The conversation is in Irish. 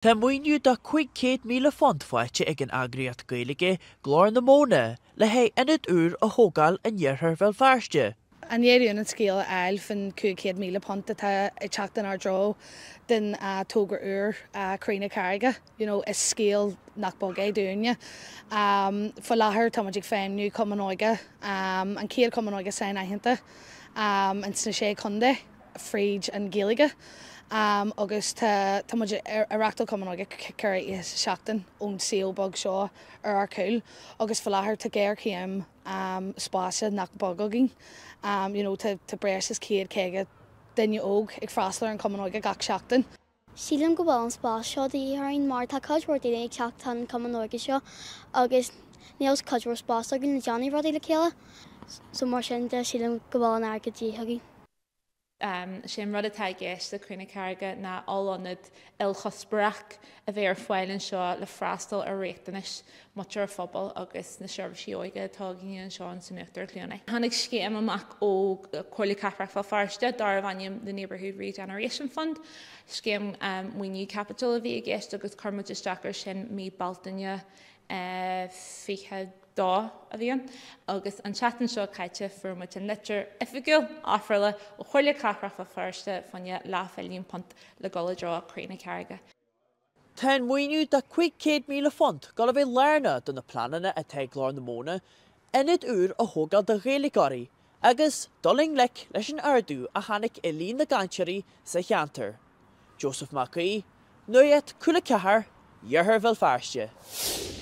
Tá maoiniú de £500,000 faighte ag an eagraíocht Gaeilge Glór na Móna le haghaidh ionad úr a thógáil in iarthar Bhéal Feirste. I ndiaidh dúinn an scéal a fháil faoin £500,000 atá ag teacht inár dtreo don togra úr Croí na Carraige, you know, is scéal nach beag é dúinne. Faoi láthair tá muid ag feidhmniú cumann óige, an chéad chumann óige sainaitheanta ins na Sé Chontae. fríd an Ghaeilge agus tá tá muid ag reachtáil Cumann Óige 4 oíche sa seachtain ón suíomh beag seo ar ár gcúl agus faoi láthair tá géarchéim spáis nach beag againn. You know tá tá breis is 150 duine óg ag freastal ar an Chumann Óige gach seachtain. Sílim go bhfuil an spás seo de dhíth orainn mar tá cuid mhór daoine ag teacht chun an Cumann Óige seo agus níl cuid mhór spás againn le déanamh rudaí le chéile so mar sin de sílim go bhfuil an airgead de dhíth againn. Sé an rud atá i gceist le Croí na Carraige ná oll-ionad ilchuspóireach a bheidh ar fáil anseo le freastal ar riachtanais muintir an phobail agus na seirbhísí óige atá againn anseo in san Uachtar Chluanaí. Tháinig scéim amach ó Chomhairle Cathrach Bhéal Feirste darbh ainm The Neighbourhood Regeneration Fund. Scéim maoiniú caipitil a bhí i gceist agus chuir muid isteach air sin mí Bealtaine 22 a bhí ann agus an tseachtain seo caite fuair muid an litir oifigiúil ofrála ó Chomhairle Cathrach Bhéal Feirste fá choinne leathmhilliún punt le dul i dtreo Croí na Carraige. Tá an maoiniú de £500,000 dul a bheith lárnach do na pleananna atá ag Glór na Móna ionad úr a thógáil do Ghaeilgeoirí agus dul i ngleic leis an ardú a tháinig i líon na gcainteoirí sa cheantar. Joseph Mac Aoidh, Nuacht Cúla 4, Iarthar Bhéal Feirste.